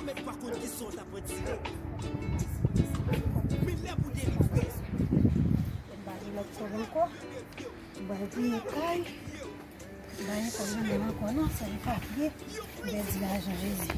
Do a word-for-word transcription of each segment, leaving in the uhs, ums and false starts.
Mèt pa konn kisa w t ap andire. Men lè pou delivre. M pa gen lòt kòb ankò. M pral tounen kay. M pa gen kòb nan men m ankò non, sa m fatige. M pèdi lajan, Jezi.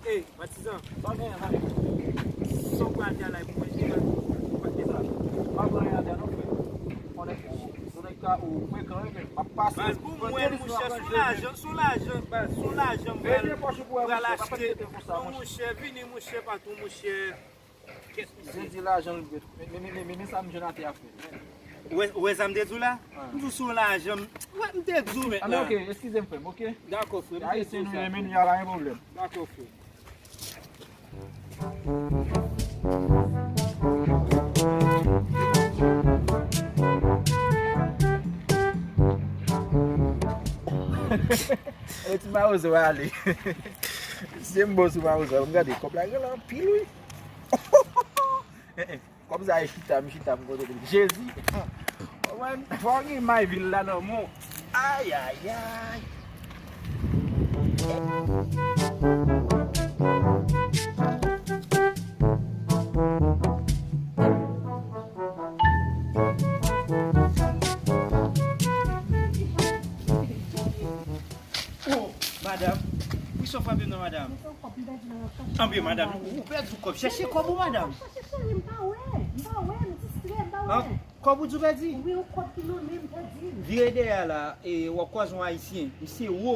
Ey, patizan, sa w genyen la? Sa w pral di a la pou mwen? Kisa? M pa pran anyen atè non, frè. Konnen, konnen ka ou frekan, wi, men m ap pase. Baz, pou mwen, monchè, se yon lajan, se yon lajan, baz, se yon lajan m pral, pral achte. Non, monchè, vini, monchè, patwon, monchè. Kèt, monchè. Jezi, lajan l vre. Men, men, men, men, men sa m jwenn atè a, frè. Ou wè, ou wè sa m te di w la? Ah. M di w se yon lajan. Wè, m te di w men. Ah, men ok, eskize m, frè m, ok? Dakò, frè m, m te di w sa. Ayisyen nou ye, men nou pa gen pwoblèm. Dakò, frè m. E ti mawozo ale. Se m bon sou mawozo. M gade kòb la gen la anpil, wi. Eh, eh. Kòm sa e chita, m chita, m konte li. Jezi! Fò w gen may vil la nan men w. Ayayay! Oh, madanm, kisa w frape m nan, madanm? Anben, madanm, ou, ou pèdi kòb. Chèche kòb ou, madanm. Chèche, cheri, m pa wè. M pa wè, m distrè, m pa wè. Kòb ou di w pèdi? Wi, yon kòb ki nan men m pèdi. Vire dèyè a la, e, w ap kwaze yon Ayisyen. Misye wo.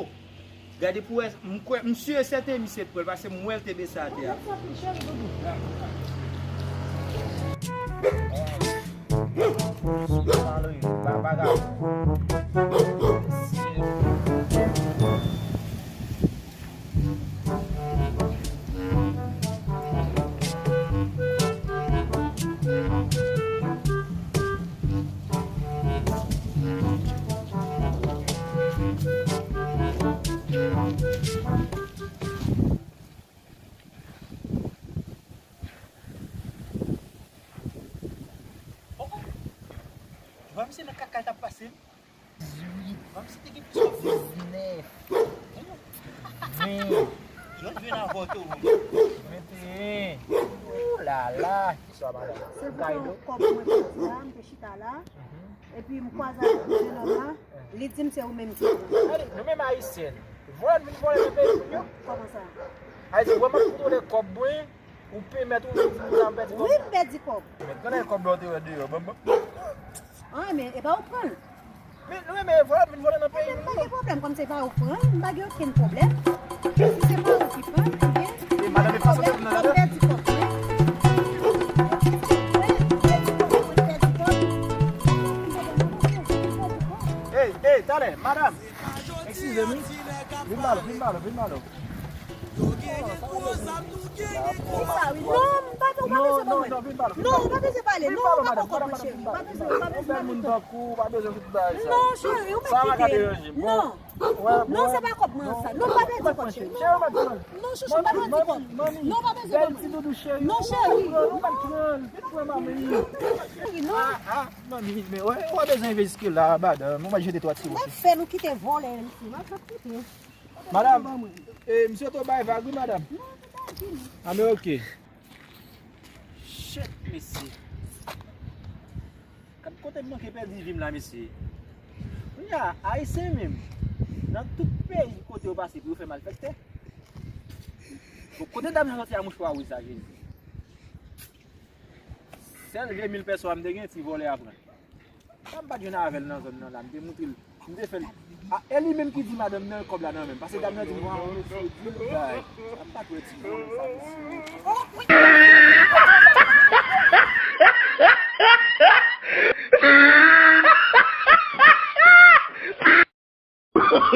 Gade pou w wè, m kwè, m si e sèten misye t pran l, paske m wè l te bese atè a. Mèsi anpil, cheri doudou. Vwa misye nan kaka l t ap pase. Dizuit. Vwa misye te gen plis pase. Diznèf. Ven. Yo jwenn avè w tou. Venteyen. Ou la la. Kisa, madanm? Se pou kòb mwen pèdi la, m te chita la. Epi m kwaze avèk jenòm lan, li di m se ou menm ki pran. Gade, nou menm Ayisyèn, vòlè n vin vòlè nan peyi moun yo. Kòman sa? Ayiti, wè m ap kontwole kòb mwen, ou pèmèt ou vin di m sa m pèdi kòb? Wi, m pèdi kòb. Men, konnen kòb la w te wè deyò, ban m, ban m. An, men, e pa ou pran l. Men, wi, men vòlè n vin vòlè nan peyi moun yo. Ebyen, m pa gen pwoblèm, kòm se pa ou pran l, m pa gen okenn pwoblèm. Si se pa ou ki pran l, ebyen, m pa gen pwoblèm, kòm m pèdi kòb mwen. Ey, ey, talè, madanm. Eskize m, wi. Vin ba l, vin ba l, vin ba l. Non, m pa, ou pa bezwen ban mwen. Non, non, non, vin ba l, vin ba l. Non, ou pa bezwen pale. Non, ou pa pran kòb mwen, cheri. Ou pa bezwen, ou pa bezwen ban mwen kòb. Non, cheri, ou mèt kite. Non. Non, se pa kòb mwen sa. Non, pa pèdi kòb, cheri. Non, non, chouchou, pa pèdi kòb. Non, pa pèdi kòb. Non, cheri. Cheri, non. Ah, ah, manmi, men wè, w a bezwen rive jiske la, madanm. Ou mèt jete twa ti woch. M ap fè nou kite vòlè isit. M ap fè kite. Madanm, e, misye to bay vag wi, madanm. A, men oke. Shit, mesye. Gad kote m manke pèdi vi m la, mesye. Kounye a, Ayisyen menm, nan tout peyi kote yo pase pou yo fè malfektè. Bon, kote dam nan sòti a mouchwa wouj sa, Jezi? Sèl vye mil pèso a m te gen, ti vòlè a pran. Sa m pa t jwenn avè l nan zòn nan la, m te moutre l. M te fè l. A, e li menm ki di madanm nan kòb la nan men m. Paske dam nan di m, "Waw, mesye, di l bay." Sa m pa t wè ti vòlè sa, mesye.